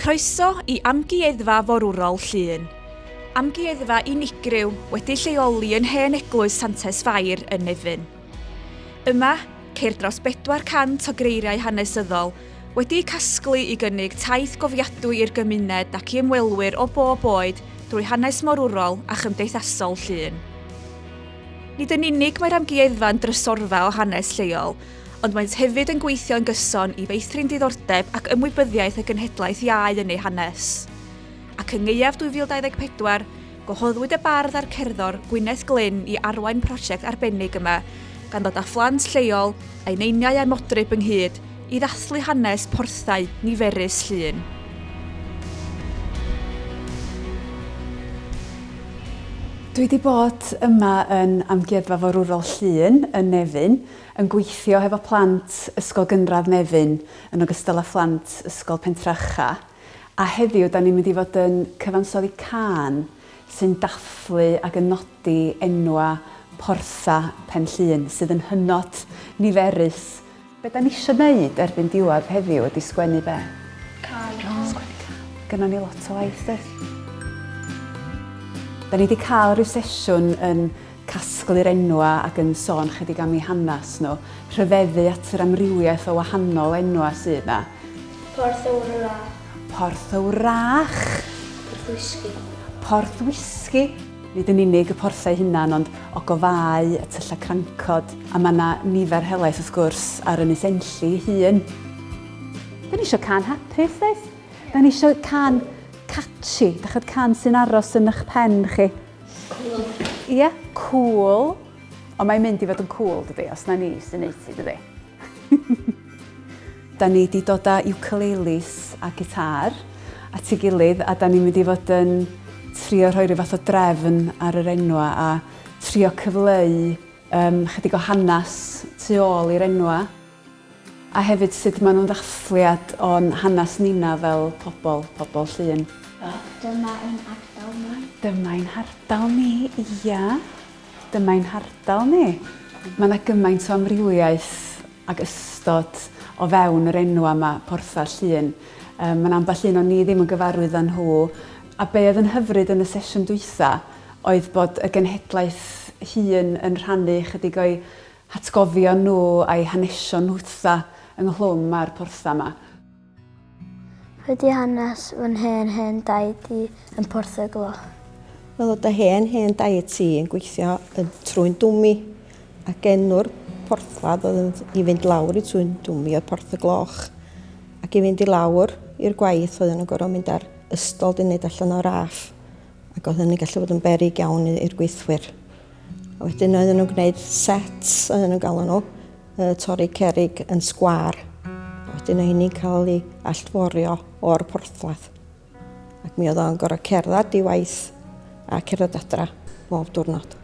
Croeso i Amgueddfa Forwrol Llŷn. Amgueddfa unigryw wedi lleoli yn hen eglwys Santes Fair yn Nefyn. Yma, ceir dros 400 o greiriau hanesyddol wedi'u casglu i gynnig taith gofiadwy i'r gymuned ac i ymwelwyr o bob oed drwy hanes morwrol a chymdeithasol Llŷn. Nid yn unig mae'r amgueddfa'n drysorfa o hanes lleol, ond maent hefyd yn gweithio'n gyson i feithrin diddordeb ac ymwybyddiaeth y genhedlaeth iau yn ei hanes. Ac yng ngaeaf 2024, gwahoddwyd y bardd a'r cerddor Gwyneth Glyn i arwain prosiect arbennig yma, gan ddod â phlant lleol, a'u neiniau a'u modryb ynghyd i ddathlu hanes porthau niferus Llŷn. Dwi 'di bod yma yn Amgueddfa Forwrol Llŷn yn Nefyn yn gweithio hefo plant Ysgol Gynradd Nefyn yn ogystal â phlant Ysgol Pentracha a heddiw 'dan ni'n mynd i fod yn cyfansoddi cân sy'n dathlu ac yn nodi enwa portha Pen Llŷn sydd yn hynod niferus. Be 'dan ni isio neud erbyn diwadd heddiw ydi sgwennu be? Cân. Sgwennu cân. Gynnon ni lot o waith does? Da ni 'di cael rhyw sesiwn yn casglu'r enwa ac yn sôn chydig am eu hanes nhw, rhyfeddu at yr amrywiaeth o wahanol enwa sydd 'na. Porth y Wrach. Porth y Wrach. Porth Wisgi. Porth Wisgi. Nid yn unig y porthau hunan ond ogofâu, y tyllau crancod, a mae 'na nifer helaeth wrth gwrs ar Ynys Enlli ei hun. Da ni isio cân hapus does? Da ni isio cân catchy, dach ch'od cân sy'n aros yn 'ych pen chi. Cŵl. Ie, cŵl. Ond mae'n mynd i fod yn cŵl dydi, os na ni sy'n neud hi dydi? Da ni 'di dod â ukuleles a gitâr at ei gilydd a 'da ni'n mynd i fod yn trio rhoi rhyw fath o drefn ar yr enwa a trio cyfleu yym chydig o hanes tu ôl i'r enwa a hefyd sut maen nhw'n ddathliad o'n hanes ninna fel pobl, pobl Llŷn. Dyma ein ardal ni. Dyma ein hardal ni, ia. Dyma ein hardal ni. Mae 'na gymaint o amrywiaeth ac ystod o fewn yr enwa 'ma, Portha Llŷn. Yym ma' 'na ambell un o'n ni ddim yn gyfarwydd â nhw. A be oedd yn hyfryd yn y sesiwn dwytha oedd bod y genhedlaeth hŷn yn rhannu chydig o'u hatgofion nhw a'u hanesion nhwtha ynghlwm â'r portha 'ma. Be 'di hanes fy hen hen daid i yn Porth y Glo? Wel oedd dy hen hen daid ti yn gweithio yn Trwyn Dwmi ac enw'r porthladd oedd yn i fynd lawr i Trwyn Dwmi oedd Porth y Gloch ac i fynd i lawr i'r gwaith oedden nhw'n gorfod mynd ar ystol 'di wneud allan o raff ac oedd hynny'n gallu bod yn beryg iawn i'r gweithwyr. A wedyn oedden nhw'n gwneud sets oedden nhw'n galw nhw torri cerrig yn sgwâr. Wedyn oedd hynny'n cael ei allforio o'r porthladd. Ac mi oedd o'n gorfod cerdded i waith a cerdded adra bob diwrnod.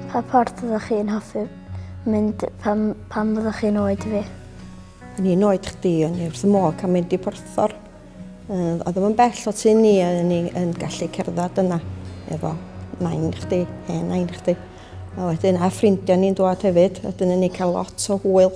Pa porth oeddech chi'n hoffi mynd pan, pan fyddech chi'n oed fi? O'n i'n oed chdi, o'n i wrth y modd cael mynd i Porthor. Oedd o'm yn bell o tŷ ni, oedden ni yn gallu cerdded yna efo nain chdi, hen nain chdi. A wedyn, a ffrindiau ni'n dŵad hefyd, wedyn o'n ni'n cael lot o hwyl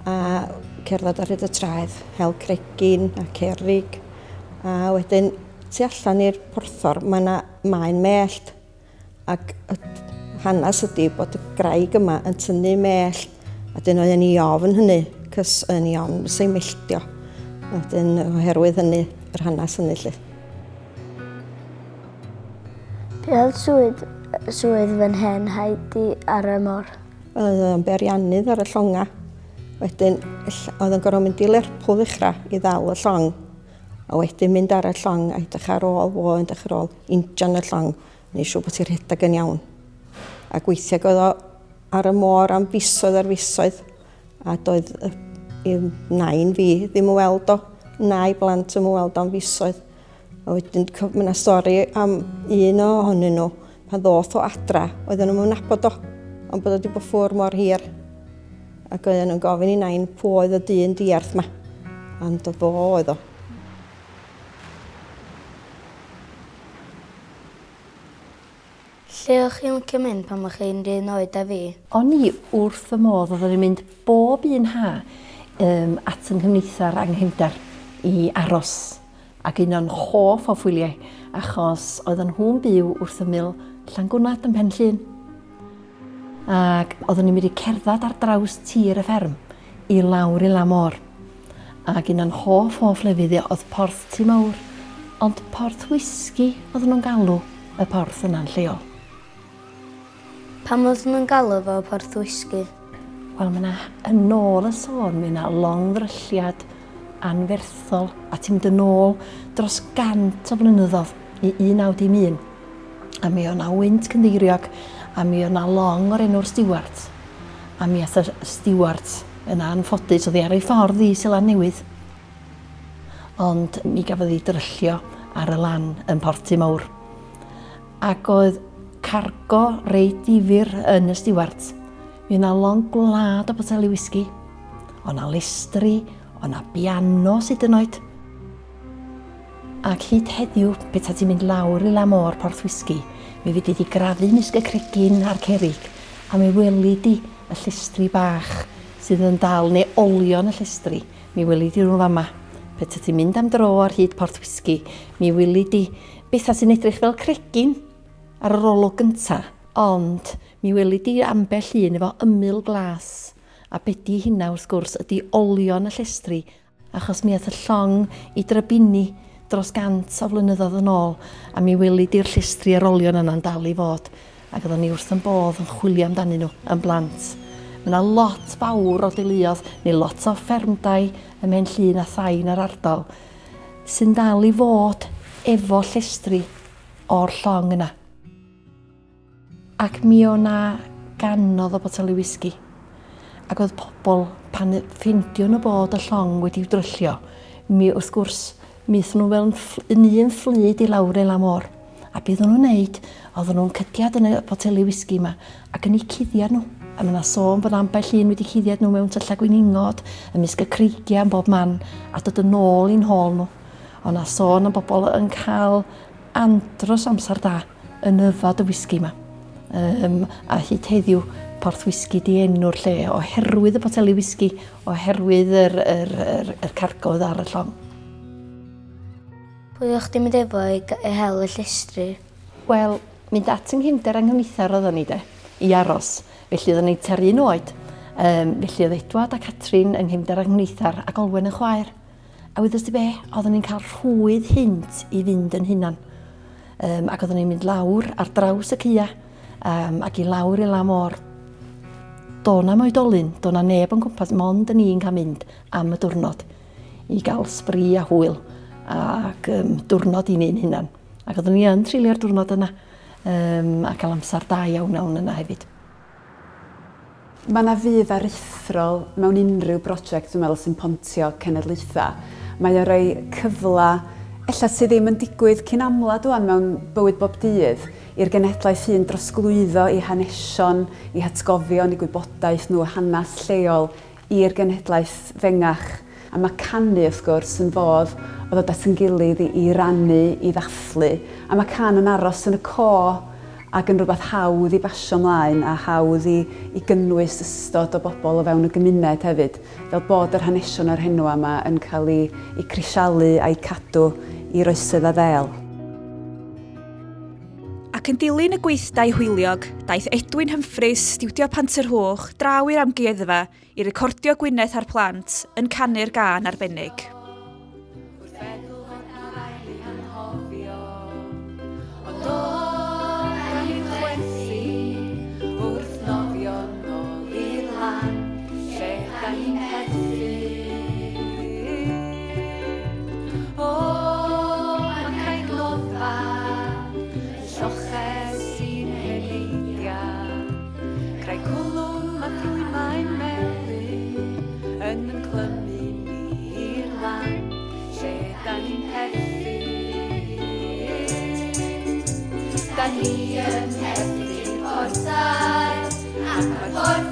a cerdded ar hyd y traeth, hel cregyn a cerrig. A wedyn, tu allan i'r porthor, mae yna maen mellt. Ac y hanes ydy bod y graig yma yn tynnu mellt, a dyn oedden ni ofn hynny, cys oedden ni ofn fysa melltio. A wedyn oherwydd hynny, yr hanes hynny 'lly. Be oedd swydd, swydd fy nhen nhaid i ar y môr? Oedd o'n beiriannydd ar y llonga. Wedyn oedd o'n gorfod mynd i Lerpwl ddechrau i ddal y llong. A wedyn mynd ar y llong a edrych ar ôl fo, edrych ar ôl injan y llong, neu siŵr bod ti'n rhedeg yn iawn. Ac weithiau oedd o ar y môr am fisoedd ar fisoedd, a doedd i nain fi ddim yn weld o, na'i blant yn weld o'n fisoedd. A wedyn mae yna stori am un ohonyn nhw, pan ddoth o adra, oedden nhw'n nabod o, ond bod o wedi bod ffwr mor hir. Ac oedden nhw'n gofyn i nain pwy oedd y dyn diarth 'ma. Ond o fo oedd o. Lle o'ch chi'n licio mynd pan o'ch chi'n 'run oed â fi? O'n i wrth fy modd, oeddwn i'n mynd bob un ha um, at yng nghymdeithar a nghefndar i aros. Ac un o'n hoff o ffwyliau, achos oedden nhw'n byw wrth ymyl Llangwnad yn Pen Llŷn. Ac oedden ni'n mynd i cerdded ar draws tir y fferm i lawr i lan môr. Ac un o'n hoff hoff lefydd i oedd Porth Tŷ Mawr, ond Porth Wisgi oedden nhw'n galw y porth yna'n lleol. Pam oedden nhw'n galw fo Porth Wisgi? Wel, mae 'na, yn ôl y sôn, mae 'na longddrylliad anferthol, a ti'n mynd yn ôl dros gant o flynyddoedd i 1911. A mi oedd 'na wynt cynddeiriog, a mi oedd 'na long o'r enw'r Stuart. A mi ath y Stuart yn anffodus, oedd hi ar ei ffordd i Seland Newydd. Ond mi gafodd ei dryllio ar y lan yn Porth Tŷ Mawr. Ac oedd cargo reit difyr yn y Stiwart. Mi oedd 'na lond gwlad o boteli wisgi. O' 'na lestri, o' 'na bianos hyd yn oed. Ac hyd heddiw, peta ti'n mynd lawr i lan môr Porth Wisgi, mi fedri di grafu mysg y cregyn a'r cerrig, a mi weli di y llestri bach sydd yn dal, neu olion y llestri, mi weli di nhw fama. Peta ti'n mynd am dro ar hyd Porth Wisgi, mi weli di Bethau sy'n edrych fel cregyn ar yr olwg gynta, ond mi weli di ambell un efo ymyl glas, a be di hynna wrth gwrs ydi olion y llestri, achos mi ath y llong i drybini dros gant o flynyddoedd yn ôl, a mi weli di'r llestri a'r olion yna'n dal i fod, ac oedden ni wrth yn bodd yn chwilio amdanyn nhw yn blant. Mae yna lot fawr o deuluodd, neu lot o ffermdai ym Mhen Llŷn a thai yn yr ardal, sy'n dal i fod efo llestri o'r llong yna. Ac mi o na ganodd o boteli wisgi. Ac oedd pobl, pan ffeindio nhw bod y llong wedi'w dryllio, mi wrth gwrs, mi aethon nhw fel yn un fflyd i lawr i lan môr. A be oedden nhw'n wneud, oedden nhw'n cydiad yn y poteli wisgi yma ac yn eu cuddiad nhw. A mae yna sôn bod ambell un wedi cuddiad nhw mewn tyllau gwiningod, ymysg y creigiau yn bob man, a dod yn ôl i'n hôl nhw. Oedd yna sôn am bobl yn cael andros o amser da yn yfad y wisgi yma. Um, a hyd heddiw, Porth Wisgi di enw'r lle oherwydd y poteli wisgi, oherwydd yr, yr, yr, yr cargo oedd ar y llong. Pwy o'ch chdi'n mynd efo i i hel y llestri? Wel, mynd at 'y nghefnder a 'nghyfnither oeddan ni de, i aros. Felly oeddan ni tua'r un oed. Yym, felly oedd Edward a Catrin yng nghefnder a nghyfnither ac Olwen yn chwaer. A wyddost ti be? Oedden ni'n cael rhwydd hynt i fynd yn hunan. Um, ac oedden ni'n mynd lawr ar draws y caea um, ac i lawr i lan môr. Do na oedolyn, do na neb o'n cwmpas, mond yn ni'n cael mynd am y diwrnod. i gael sbri a hwyl ac um, diwrnod i ni'n hunan. Ac oeddwn ni yn treulio'r diwrnod yna um, a cael amser da iawn iawn yna hefyd. Mae yna fudd aruthrol mewn unrhyw brosiect dwi'n meddwl sy'n pontio cenedlaethau. Mae o'n rhoi cyfle ella sydd ddim yn digwydd cyn amlad ŵan mewn bywyd bob dydd i'r genhedlaeth hŷn drosglwyddo eu hanesion, eu hatgofion, eu gwybodaeth nhw, hanes lleol i'r genhedlaeth fengach. A mae canu, wrth gwrs, yn fodd o ddod at ein gilydd i, i rannu, i ddathlu. A mae cân yn aros yn y co ac yn rhywbeth hawdd i basio mlaen a hawdd i, i gynnwys ystod o bobl o fewn y gymuned hefyd, fel bod yr hanesion a'r henwa yma yn cael eu, eu crisialu a'u cadw i'r oesoedd a ddêl. Ac yn dilyn y gweithdai hwyliog, daeth Edwin Humphreys, Stiwdio Pant-yr-Hwch, draw i'r amgueddfa i recordio Gwyneth a'r plant yn canu'r gân arbennig. Wrth feddwl fod 'na raid eu hanghofio, Ond o, da ni'n chwerthin wrth nofio nôl i'r lan lle da ni'n perthyn. O, mae'n cael glofa, yn lloches i'n heneidiau. Craig cwlwm a thrwy mae'n melyn, yn yn clymu ni i'r lan, lle da ni'n perthyn. Da ni yn perthyn i'r porthau, ac mae'r porth.